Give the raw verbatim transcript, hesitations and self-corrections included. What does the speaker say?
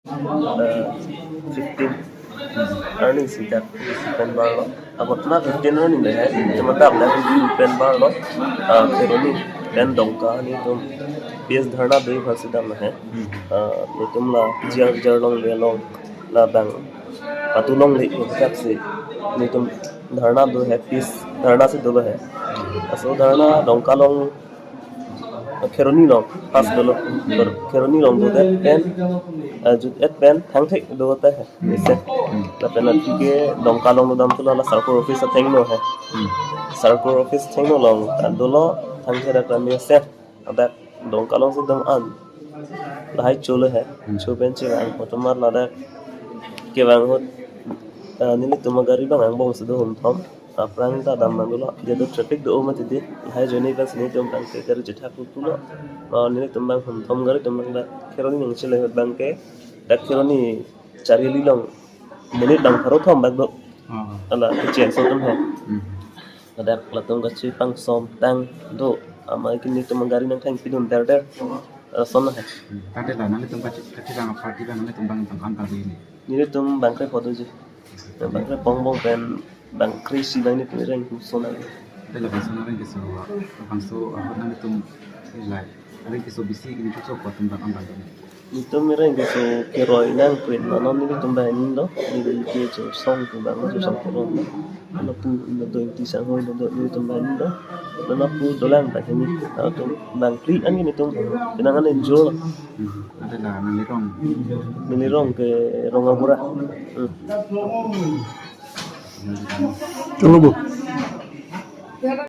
uh, fifteen arni si dak pen barlo. Agot na fifteen arni le hai, cuma dak dak fifteen pen barlo. Uh, Kheroni pen Dongka nelitum peace dharna do aphan si dam hai. Uh, nelitum la G R G R longle along labang pathu longle pu thak si nelitum dharna do hai, peace dharna si dolo hai. Laso dharna Dongka along, Kheroni along, first dolo. Kheroni along dodet pen, uh, jut-et pen thangthek dodet hai. Isi. Lapen atike Dongka along dodam tu la circle office athengno hai. Circle office athengno along, uh, dolo thangthek dak kami isi. Ladak Dongka along si dam an. Lahai cholo hai. Cho pen chevang ahut amat ladak kevang ahut, uh, nelitum agari abang angbong si do hum thom. Aphrang ta dam abang dolo, dia do traffic do mati di. Lahai ajoine pen si nelitum abang ke gari chethak pulo. Ma nelitum abang hum thom gari atum abang dak Kheroni nangchele ahut abang ke, dak Kheroni Chariali along minute abang pharo thom bak do. Oh. Ala kitchen so atum hai. Hmm. Ladak latum kachi pangsom tang do. Amei ke nelitum gari nangthang pidun der der. Eh, son hai. Hmm. Tangte la nanglitum kachi, kachi abang party abang nanglitum abang abang an kali ni. Nelitum bang kre photo ji. Bang kre pong bong pen bang kre isi abang nelitum reng hu son hai. Tangte labangso areng keso, labangso, ah, nanglitum, eh, lai, areng keso bisi kini chuso ko atum abang an kali ni. Nelitum reng keso keroi nang print non nelitum banghini do, neli ke Jorsong ke abang, Jorsong Teron. Lapu Indo Ingti Sangho Indo nelitum banghini do. Lapu dolang banghini, atum bang phli an nelitum, penang an enjoy. Hmm. Tangte la neli rong. Neli rong ke Rongabura. Hmm. Tunggu, Bu.